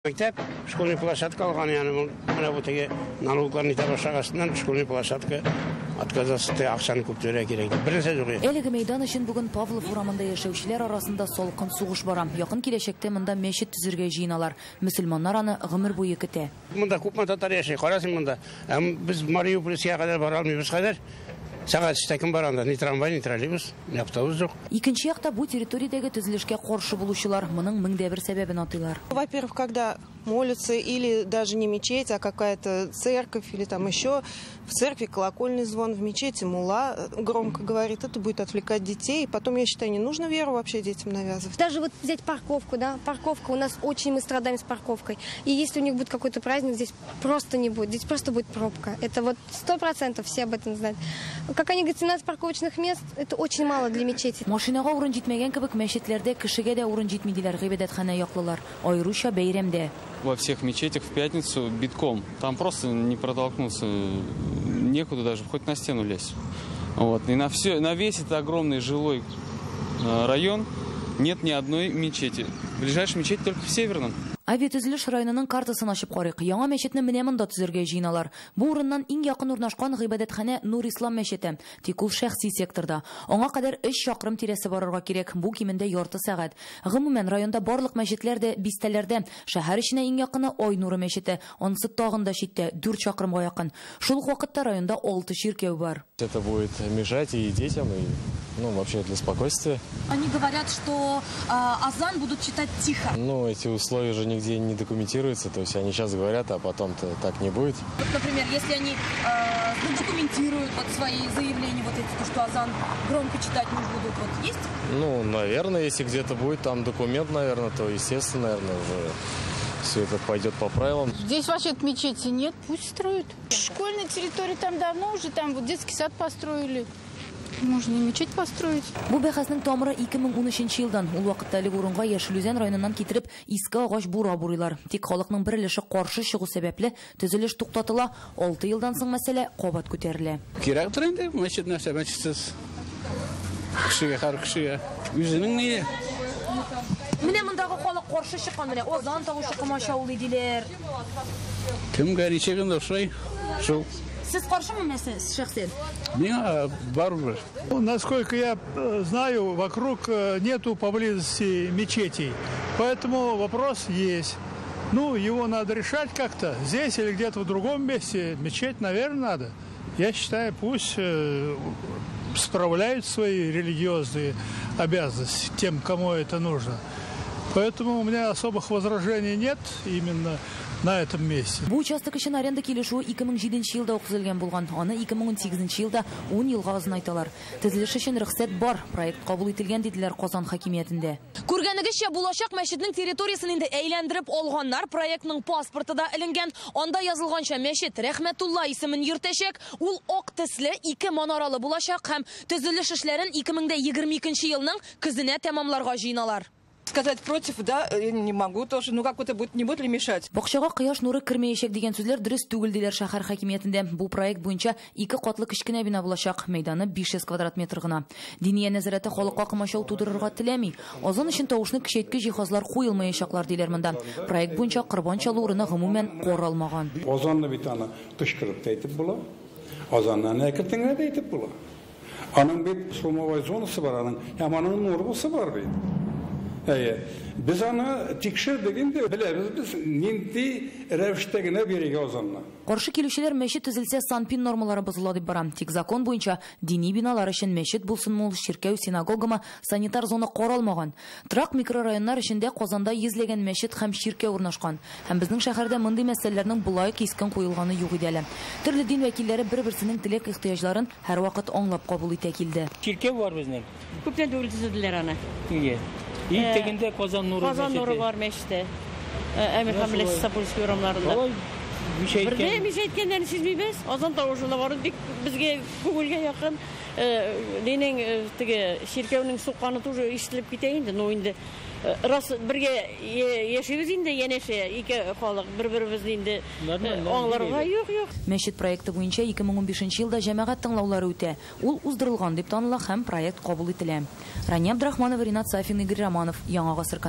Мәктәп школьный площадка алган, ягъни менә бу теге налогларны итә башлагачыннан школьный площадка отказаться итте, акчаны күп түләргә кирәк дип. Бернәрсә юк иде. Әлеге мәйдан өчен бүген Павлов урамында яшәүчеләр арасында салкын сугыш бара. Якын киләчәктә монда мәчет төзергә җыеналар. Мөселманнар аны гомер буе көтә. Монда күпме татар яши, кара син монда. Ә без Мариупольскига кадәр бара алмыйбыз хәзер. Сәгать өчтә кем бара анда? Ни трамвай, ни троллейбус, ни автобус юк. Икенче якта бу территориядәге төзелешкә каршы булучылар моның мең дә бер сәбәбен атыйлар. Во-первых, когда молятся, или даже не мечеть, а какая-то церковь, или там еще в церкви колокольный звон, в мечети мулла громко говорит, это будет отвлекать детей. И потом, я считаю, не нужно веру вообще детям навязывать. Даже вот взять парковку, да, парковка, у нас очень мы страдаем с парковкой. И если у них будет какой-то праздник, здесь просто не будет, здесь просто будет пробка. Это вот 100% все об этом знают. Как они говорят, 17 парковочных мест, это очень мало для мечети. Машинага урын җитмәгән кебек, мәчетләрдә кешегә дә урын җитми, диләр гыйбадәтханә яклылар. Аеруча бәйрәмдә. Во всех мечетях в пятницу битком. Там просто не протолкнуться, некуда даже, хоть на стену лезь. Вот. И на весь этот огромный жилой район нет ни одной мечети. Ближайшая мечеть только в Северном. Авиатөзелеш районының картасын ачып карыйк. Яңа мәчетне менә монда төзергә җыеналар. Бу урыннан иң якын урнашкан гыйбадәтханә Нур Ислам мәчете. Тик ул шәхси секторда. Аңа кадәр 3 чакрым тирәсе барырга кирәк. Бу кимендә ярты сәгать. Гомумән, районда барлык мәчетләр дә бистәләрдә. Шәһәр эченә иң якыны Ай Нуры мәчете. Анысы тагын да читтә, 4 чакрымга якын. Шул ук вакытта районда 6 чиркәү бар. Это будет мешать и детям, и, вообще для спокойствия. Они говорят, что азан будут читать тихо. Эти условия же нигде не документируются, то есть они сейчас говорят, а потом-то так не будет. Вот, например, если они документируют свои заявления, вот эти, то, что азан громко читать не будут, вот есть? Наверное, если где-то будет там документ, наверное, то, естественно, наверное, уже все это пойдет по правилам. Здесь вообще мечети нет, пусть строят. Школьная территория там давно уже, там вот детский сад построили. Можно и мечеть построить. Бу бәхәснең тамыры 2013 елдан. Ул вакытта әлеге урынга Яшел Үзән районыннан китереп иске агач бура бурыйлар. Тик халыкның бер өлеше каршы чыгу сәбәпле төзелеш туктатыла. 6 елдан соң мәсьәлә кабат күтәрелә. Кирәктер инде мәчет нәрсә, мәчетсез. Кешегә, һәр кешегә үзенең ние. Менә мондагы халык каршы чыккан, менә азан тавышы комачаулый диләр. Кемгә ничек инде ошый? Шул. Сез каршымы мәсәлән, шәхсән? Миңа барыбер. Насколько я знаю, вокруг нету поблизости мечетей. Поэтому вопрос есть. Его надо решать как-то. Здесь или где-то в другом месте мечеть, наверное, надо. Я считаю, пусть справляют свои религиозные обязанности тем, кому это нужно. Поэтому у меня особых возражений нет именно на этом месте. Бу участок өчен аренда килешүе 2007 елда ук төзелгән булган. Аны 2018 елда 10 елга озынайталар. Төзелеш өчен рөхсәт бар. Проект кабул ителгән, диделәр Казан хакимиятендә. Күргәнегезчә, булачак мәчетнең территориясен инде әйләндереп алганнар. Проектның паспорты да эленгән. Анда язылганча, мәчет Рәхмәтулла исемен йөртәчәк. Ул ак төсле, 2 манаралы булачак һәм төзелеш эшләрен 2022 елның көзенә тәмамларга җыеналар. Сказать против, да, я не могу тоже, как это будет, не будет ли мешать? Бакчага кояш нуры кермәячәк дигән сүзләр дөрес түгел, диләр шәһәр хакимиятендә. Бу проект буенча 2 катлы кечкенә бина булачак, мәйданы 500 квадрат метр гына. Диния нәзарәте халыкка комачау тудырырга теләми. Азан өчен тавышны көчәйткеч җиһазлар куелмаячаклар, диләр монда. Проект буенча корбан чалу урыны гомумән каралмаган. Азанны бит аны кычкырып та әйтеп була, азанны әкрен генә дә әйтеп була. Аның бит шумовой зонасы бар, аның һәм аның нормасы бар бит. Әйе, без аны тикшердек инде, беләбез без нинди рәвештә генә бирергә азанны. Каршы килүчеләр мәчет төзелсә санпин нормалары бозыла дип бара. Тик закон буенча дини биналар өчен мәчет булсынмы ул, чиркәү, синагогамы, санитар зона каралмаган. Торак микрорайоннар эчендә Казанда йөзләгән мәчет һәм чиркәү урнашкан. Һәм безнең шәһәрдә мондый мәсьәләләрнең болай кискен куелганы юк иде әле. Төрле дин вәкилләре бер-берсенең теләк ихтыяҗларын һәрвакыт аңлап кабул итә килде. Чиркәү бар безнең. Күптән түгел төзеделәр аны. Нигә? Тегендә Казан нуры Казан нуры бар мәчеттә. Әмирхан белән Сапульский урамнарында. Бердә мич әйткәннәрен сизмибез. Азан тавышы да бар, бик безгә күңелгә якын. Динең теге чиркәүнең сукканы тоже ишетелеп китә инде. Ну инде рас бергә яшибез инде янәшә, ике халык бер-беребезне инде аңларга юк. Мәчет проекты буенча 2015 елда җәмәгать тыңлаулары үтә. Ул уздырылган дип таныла һәм проект кабул ителә. Рания Абдрахманова, Ринат Сафин, Игорь Романов, Яңа Гасыр каналы.